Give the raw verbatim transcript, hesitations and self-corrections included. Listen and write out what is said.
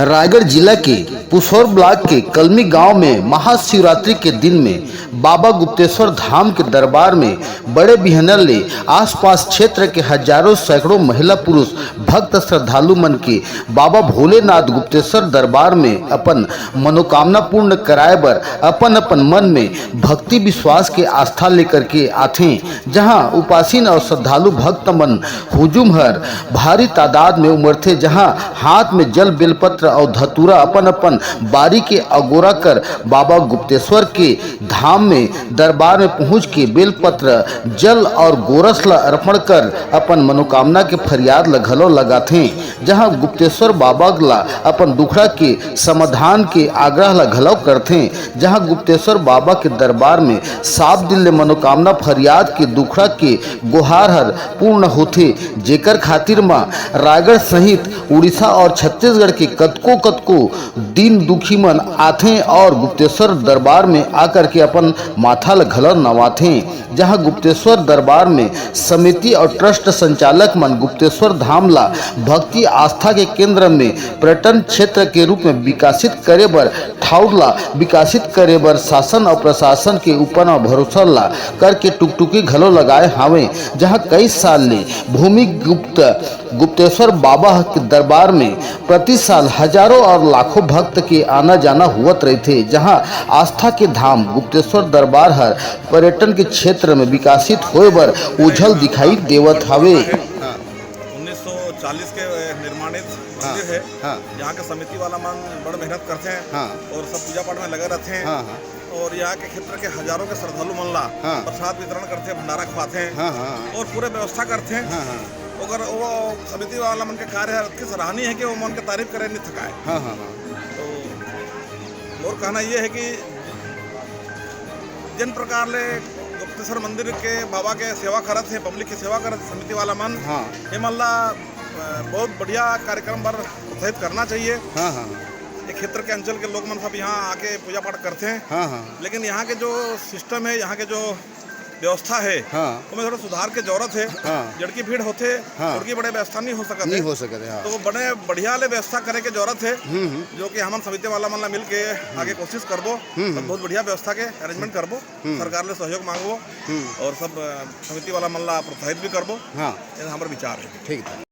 रायगढ़ जिला के पुसौर ब्लॉक के कलमी गांव में महाशिवरात्रि के दिन में बाबा गुप्तेश्वर धाम के दरबार में बड़े बिहनर ले आसपास क्षेत्र के हजारों सैकड़ों महिला पुरुष भक्त श्रद्धालु मन के बाबा भोलेनाथ गुप्तेश्वर दरबार में अपन मनोकामना पूर्ण कराए बर अपन अपन मन में भक्ति विश्वास के आस्था लेकर के आथें, जहां उपासीन और श्रद्धालु भक्त मन हुजूम हर भारी तादाद में उमड़थे, जहां हाथ में जल बेलपत्र और धतूरा अपन अपन बारी के अगोरा कर बाबा गुप्तेश्वर के धाम में दरबार में पहुंच के बेलपत्र, जल और गोरस ला अर्पण कर अपन मनोकामना के फरियाद ला घलो लगाथें, जहां गुप्तेश्वर बाबा ला अपन दुखड़ा के समाधान के आग्रह ला घलो करथें, जहां गुप्तेश्वर बाबा के दरबार में साफ दिल ले मनोकामना फरियाद के दुखड़ा के गोहार हर पूर्ण होथे, जेकर खातिर म रायगढ़ सहित उड़ीसा और छत्तीसगढ़ के कतको कतको दीन दुखी मन आथें और गुप्तेश्वर दरबार में आकर के अपन माथा ल घलो नवाथें, जहां गुप्तेश्वर दरबार में समिति और ट्रस्ट संचालक मन गुप्तेश्वर धाम ला भक्ति आस्था के केंद्र में पर्यटन क्षेत्र के रूप में विकसित करे बर ठाउर ला विकसित करे बर शासन और प्रशासन के ऊपर म भरोसा ला करके टुकटुकी घलो लगाए हावय, जहां कई साल ले भूमि गुप्त गुप्तेश्वर बाबा के दरबार में प्रति साल हजारों और लाखों भक्त के आना जाना होवत रहिथे, जहां आस्था के धाम गुप्तेश्वर दरबार हर पर्यटन के क्षेत्र में विकसित होए बर उज्जल दिखाई देवत हवे। उन्नीस सौ चालीस के निर्माणित मंदिर है। हाँ। यहाँ के समिति वाला मन बड़ मेहनत करते हैं हाँ। और सब पूजा पाठ में लगे रहते हैं। हाँ, हाँ। और यहाँ के क्षेत्र के हजारों के श्रद्धालु मन ला हाँ। प्रसाद वितरण करते हैं, भंडारा खवाते हैं हाँ, हाँ। और पूरे व्यवस्था करते हैं। हाँ, हाँ। अगर वो समिति वाला मन के कार्य है, अतकी सराहनीय है कि वो मन के तारीफ करे नहीं थकाए। हाँ, हाँ, हाँ। तो मोर कहना ये है कि जिन प्रकार ले गुप्तेश्वर मंदिर के बाबा के सेवा करत हैं, पब्लिक की सेवा करत हैं समिति वाला मन, हाँ। ये मन ला अ, बहुत बढ़िया कार्यक्रम बर प्रोत्साहित करना चाहिए। हाँ, हाँ। ये क्षेत्र के अंचल के लोग मन सब यहाँ आके पूजा पाठ करते हैं, हाँ, हाँ। लेकिन यहाँ के जो सिस्टम है, यहाँ के जो व्यवस्था है, हाँ। उसमें थोड़ा सुधार के जरूरत है। हाँ। जड़की भीड़ होते, हाँ। जड़की बड़े व्यवस्था नहीं हो सकते। नहीं हो सकते, हाँ। तो वो बड़े बढ़िया ले व्यवस्था करे के जरूरत है, हम्म, हम्म। जो कि हमन समिति वाला मन ला मिल के आगे कोशिश करबो, हम्म। सब बहुत बढ़िया व्यवस्था के अरेंजमेंट करबो, हम्म। सरकार ले सहयोग मांगबो हम्म। और सब अ, समिति वाला मन ला प्रोत्साहित भी करबो। हाँ। ये हमारा विचार है। ठीक है।